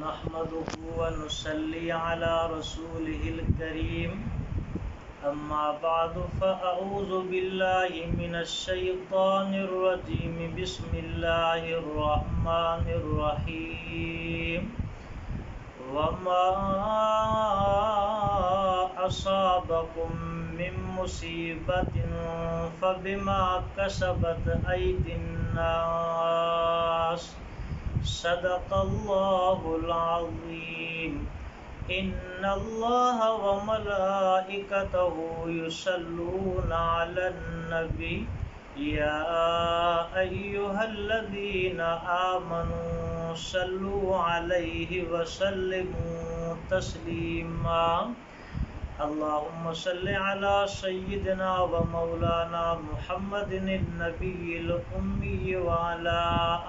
نحمده ونصلي على رسوله الكريم أما بعد فأعوذ بالله من الشيطان الرجيم بسم الله الرحمن الرحيم وما أصابكم من مصيبة فبما كسبت أيدي الناس صدق الله العظيم إن الله وملائكته يصلون على النبي يا أيها الذين آمنوا صلوا عليه وسلموا تسليما اللهم صل على سيدنا ومولانا محمد النبي الأمي وعلى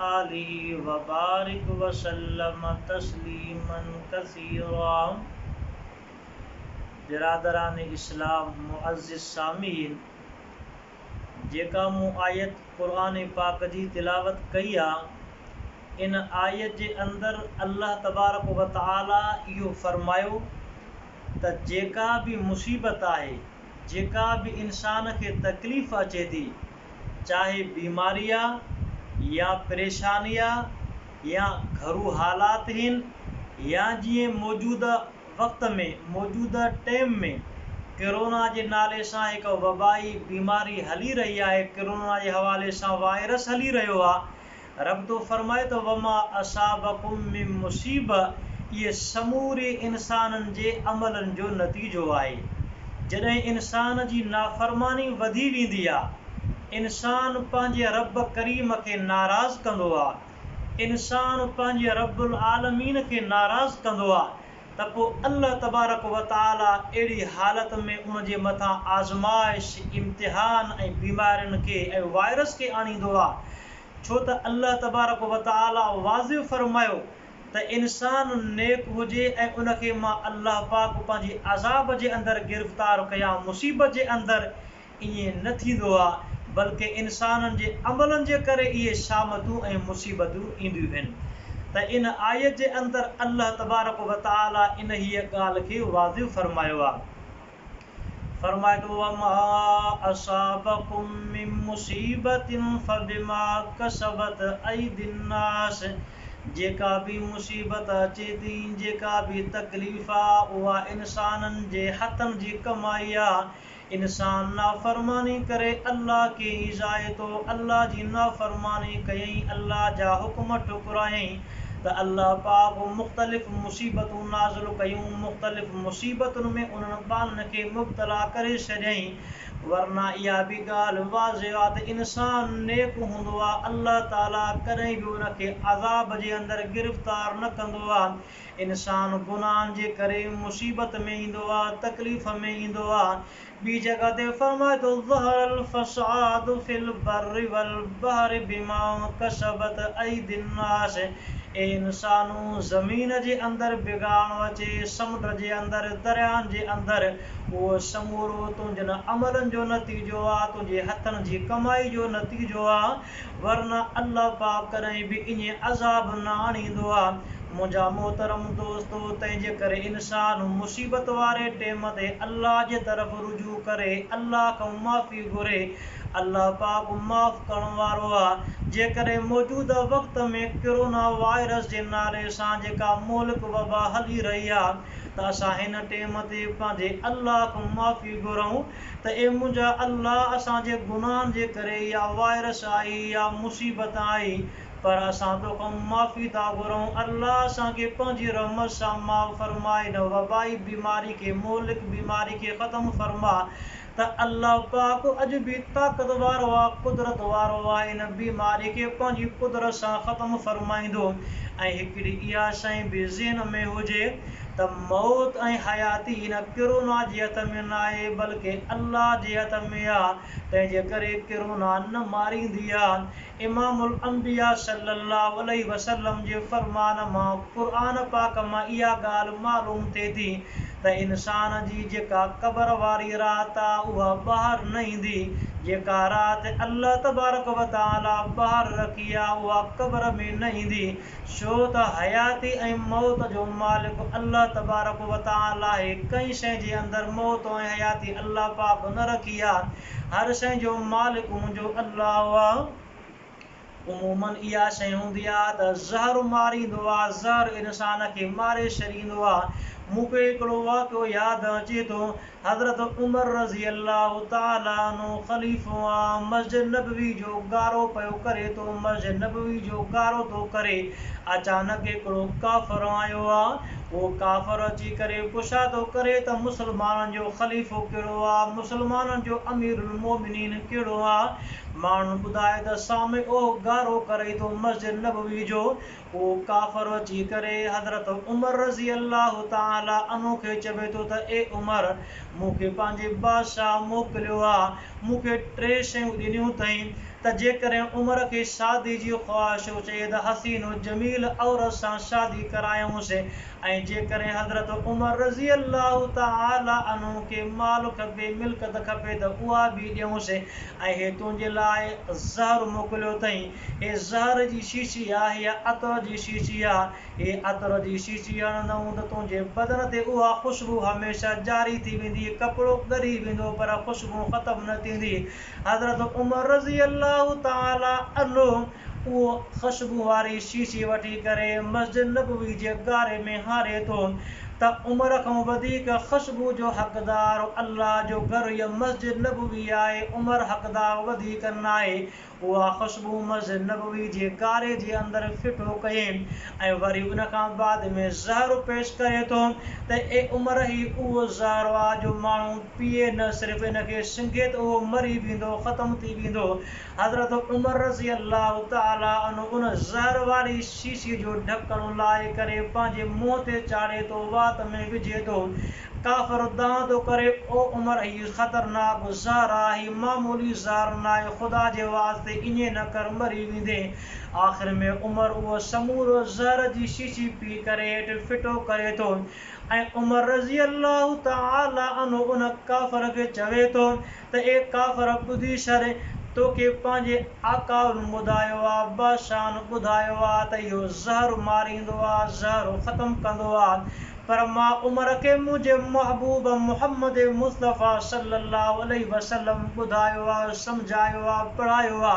آله وبارك وسلم تسليما كثيرا برادران اسلام معزز سامعين جيڪا مون آيت قرآن پاڪ جي تلاوت ڪئي آ ان آيت جي اندر الله تبارڪ و تعالي اهو فرمايو ته جيڪا به مصيبت آهي، جيڪا به انسان کي تڪليف اچي ٿي، چاهي بيماري آ يا پريشاني آ يا گهرو حالات هن يا جيئن موجوده وقت ۾ موجوده ٽيم ۾ ڪرونا جي نالي سان هڪ وبائي بيماري هلي رهي آهي، ڪرونا جي حوالي سان وائرس هلي رهيو آ، رب ٿو فرمائي ته وما اصابڪم من مصيبة اهي سموري انسانن جي عملن جو نتيجو آهي. جڏهن انسان جي نافرماني وڌي ويندي آ، انسان پنهنجي رب ڪريم کي ناراض ڪندو آ، انسان پنهنجي رب العالمين کي ناراض ڪندو آ ته پوء الله تبارڪ و تعالي اهڙي حالت ۾ ان جي مٿان آزمائش، امتحان ۽ بيمارين کي ۽ وائرس کي آڻيندو آ، ڇو ته الله تبارڪ و تعالي واضح فرمايو ته انسان نيڪ هجي ۽ ان کي مان الله پاڪ پنهنجي عذاب جي اندر گرفتار ڪيان مصيبت جي اندر ائين نه ٿيندو آ بلڪه انسانن جي عملن جي ڪري اهي شامتون ۽ مصيبتون اينديون هن ته ان آيت جي اندر الله تبارڪ و تعالي انهيء ڳالهه کي واضح فرمايو آ. فرمائي ٿو وما اصابڪم من مصيبت فبما ڪسبت ايدي الناس جيڪا به مصيبت اچي ٿي جيڪا به تڪليف آ اها انسانن جي هٿن جي ڪمائي آ انسان نافرماني ڪري الله کي ايذائي ٿو، الله جي نافرماني ڪيائين، الله جا حڪم ٺڪرايائين ته الله پاڪ مختلف مصيبتون نازل ڪيون، مختلف مصيبتن ۾ انهن ٻانهن کي مبتلا ڪري ڇڏيائين، ورنه اها به ڳالهه واضح آ ته انسان نيڪ هوندو آ، الله تعاليٰ ڪڏهن به ان کي عذاب جي اندر گرفتار نه ڪندو آ، انسان گناهن جي ڪري مصيبت ۾ ايندو آ، تڪليف ۾ ايندو آ. ٻي جڳهه تي فرمائي ٿو، ظهر الفساد في البر والبحر بما ڪسبت ايدي الناس اي انسانو! زمين جي اندر بگاڙ اچي، سمنڊ جي اندر، درياهن جي اندر، اهو سمورو تنهنجن عملن جو نتيجو آ، تنهنجي هٿن جي ڪمائي جو نتيجو آ. ورنه الله پاڪ ڪڏهن به ائين عذاب نه آڻيندو آ. منهنجا محترم دوستو! تنهن جي ڪري انسان مصيبت واري ٽيم تي الله جي طرف رجوع ڪري، الله کان معافي گهري، الله پاڪ معاف ڪرڻ وارو آ. جيڪڏهن موجوده وقت ۾ ڪرونا وائرس جي نالي سان جيڪا مهلڪ وبا هلي رهي آ ته اسان هن ٽيم تي پنهنجي الله کان معافي گهرون ته اي منهنجا الله اسان جي گناهن جي ڪري اها وائرس آئي يا مصيبت آئي پر اسان توکان معافي ٿا گهرون الله اسان کي پنهنجي رحمت سان معاف فرماء هن وبائي بيماري کي مهلڪ بيماري کي ختم فرماء ته الله پاڪ اڄ به طاقت وارو آ قدرت وارو آ هن بيماري کي پنهنجي قدرت سان ختم فرمائيندو ۽ هڪڙي اها شيء به ذهن ۾ هجي ته موت ۽ حياتي هن ڪرونا جي هٿ ۾ ناهي بلڪه الله جي هٿ ۾ آ تنهن جي ڪري ڪرونا نه ماريندي آ. امام الانبياء صلي الله عليه وسلم جي فرمان مان قرآن پاڪ مان اها ڳالهه معلوم ٿئي ٿي ته انسان جي جيڪا قبر واري رات آ اها ٻاهر نه ايندي، جيڪا رات الله تبارڪ و تعاليٰ ٻاهر رکي آ اها قبر ۾ نه ايندي، ڇو ته حياتي ۽ موت جو مالڪ الله تبارڪ و تعاليٰ آهي، ڪنهن شيء جي اندر موت ۽ حياتي الله پاڪ نه رکي آ، هر شيء جو مالڪ منهنجو الله آ. عموماً اها شيء هوندي آ ته زهر ماريندو آ، زهر انسان کي ماري ڇڏيندو آ. مون کي هڪڙو واقعو ياد اچي ٿو، حضرت عمر رضي الله تعالٰي عنه خليفو آ، مسجد نبوي جو گارو پيو ڪري ٿو، مسجد نبوي جو گارو ٿو ڪري، اچانڪ هڪڙو ڪافر آيو آ، اهو ڪافر اچي ڪري پڇا ٿو ڪري ته مسلمانن جو خليفو ڪهڙو آ، مسلمانن جو اميرالمومنين ڪهڙو آ؟ ماڻهن ٻڌايو ته سامهون اهو گارو ڪري ٿو مسجد نبوي جو. اهو ڪافر اچي ڪري حضرت عمر رضي الله تعالٰي عنه کي چوي ٿو ته اي عمر! مون کي پنهنجي بادشاهه موڪليو آ، مون کي ٽي شيون ڏنيون اٿئين ته جيڪڏهن عمر کي شادي جي خواهش هجي ته حسين و جميل عورت سان شادي ڪرايونس ۽ جيڪڏهن حضرت عمر رضي الله تعالٰي عنه کي مال کپي، ملڪت کپي ته اها به ڏيونس ۽ هي تنهنجي لاء زهر موڪليو اٿئين، هي زهر جي شيشي آهي يا عطر جي شيشي آ، هي عطر جي شيشي هڻندئون ته تنهنجي بدن تي اها خوشبو هميشه جاري ٿي ويندي، ڪپڙو ڳري ويندو پر خوشبو ختم نه ٿيندي. حضرت عمر رضي الله تعالٰي عنه اهو خشبو واري شيشي وٺي ڪري مسجد نبوي جي گاري ۾ هاري ٿو ته عمر کان وڌيڪ خشبو جو حقدار الله جو گهر يا مسجد نبوي آهي عمر حقدار وڌيڪ ناهي اها خشبو مسجد نبوي جي گاري جي اندر ڦٽو ڪيائين ۽ وري ان کان بعد ۾ زهر پيش ڪري ٿو ته اي عمر هي اهو زهر آ جو ماڻهو پيئي نه صرف ان کي سنگهي ته اهو مري ويندو ختم ٿي ويندو حضرت عمر رضي الله تعالٰي عنه ان زهر واري شيشي جو ڍڪڻ لاهي ڪري پنهنجي منهن تي چاڙهي ٿو، وات ۾ وجهي ٿو. ڪافر دانهن ٿو ڪري، او عمر هي خطرناڪ زهر آ، هي معمولي زهر ناهي، خدا جي واسطي ائين نه ڪر مري ويندين. آخر ۾ عمر اهو سمورو زهر جي شيشي پي ڪري هيٺ ڦٽو ڪري ٿو ۽ عمر رضي الله تعالٰي عنه ان ڪافر کي چوي ٿو ته اي ڪافر ٻڌي ڇڏ، توکي پنهنجي آقائن ٻڌايو آ، بادشاهن ٻڌايو آ ته اهو زهر ماريندو آ، زهر ختم ڪندو آ، پر مان عمر کي منهنجي محبوب محمد مصطفيٰ صلّي اللّٰه عليه وسلّم ٻڌايو آ، سمجهايو آ، پڙهايو آ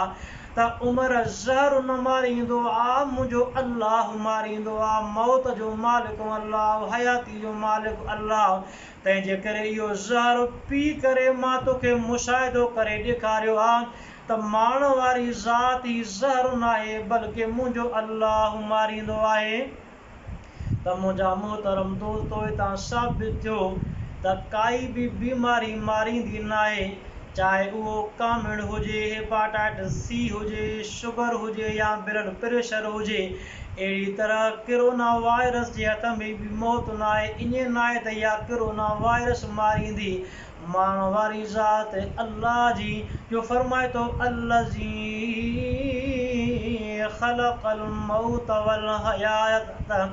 ته عمر زهر نه ماريندو آ، منهنجو الله ماريندو آ، موت جو مالڪ الله، حياتي جو مالڪ الله، تنهن جي ڪري اهو زهر پي ڪري مان توکي مشاهدو ڪري ڏيکاريو آ ته مارڻ واري ذات هي زهر ناهي بلڪه منهنجو الله ماريندو آهي. ته منهنجا محترم دوستو هتان ثابت ٿيو ته ڪائي به بيماري ماريندي ناهي چاهي اهو ڪامڻ هجي، هيپاٽائٽس سي هجي، شگر هجي يا بلڊ پريشر هجي. اهڙي طرح ڪرونا وائرس جي هٿ ۾ به موت ناهي، ائين ناهي ته اها ڪرونا وائرس ماريندي، مارڻ واري ذات الله جي جو فرمائي ٿو الذي خلق الموت والحياة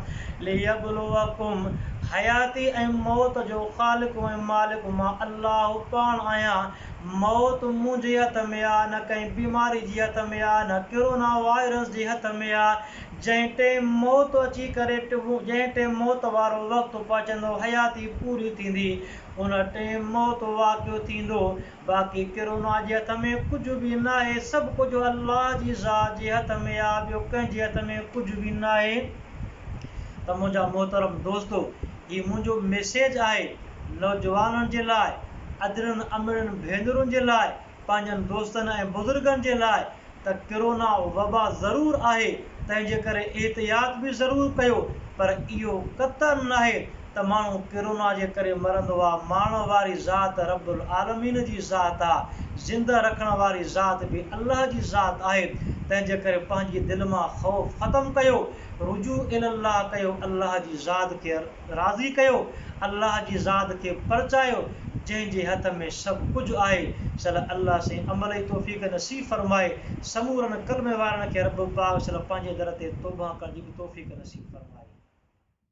ليبلوڪم حياتي ۽ موت جو خالق ۽ مالڪ مان الله پاڻ آهيان، موت منهنجي هٿ ۾ آ، نه ڪنهن بيماري جي هٿ ۾ آ، نه ڪرونا وائرس جي هٿ ۾ آ، جنهن ٽيم موت اچي ڪري جنهن ٽيم موت وارو وقت پهچندو حياتي پوري ٿيندي ان ٽيم موت واقع ٿيندو، باقي ڪرونا جي هٿ ۾ ڪجهه به ناهي، سڀ ڪجهه الله جي ذات جي هٿ ۾ آ، ٻيو ڪنهن جي هٿ ۾ ڪجهه به ناهي. ته منهنجا محترم دوستو هي منهنجو ميسيج آهي نوجوانن جي لاء، ادڙين امڙين ڀينرن جي لاء، پنهنجن دوستن ۽ بزرگن جي لاء ته ڪرونا وبا ضرور آهي تنهن جي ڪري احتياط به ضرور ڪيو پر اهو قطعاً ناهي ته ماڻهو ڪرونا جي ڪري مرندو آ، مارڻ واري ذات رب العالمين جي ذات آ، زنده رکڻ واري ذات به الله جي ذات آهي، تنهن جي ڪري پنهنجي دل مان خوف ختم ڪيو، رجوع الي الله ڪيو، الله جي ذات کي راضي ڪيو، الله جي ذات کي پرچايو، جنهن جي هٿ ۾ سڀ ڪجهه آهي، شل الله سائين عمل جي توفيق نصيب فرمائي، سمورن ڪلمي وارن کي رب پاڪ شل پنهنجي در تي توبه ڪرڻ جي به توفيق نصيب فرمائي.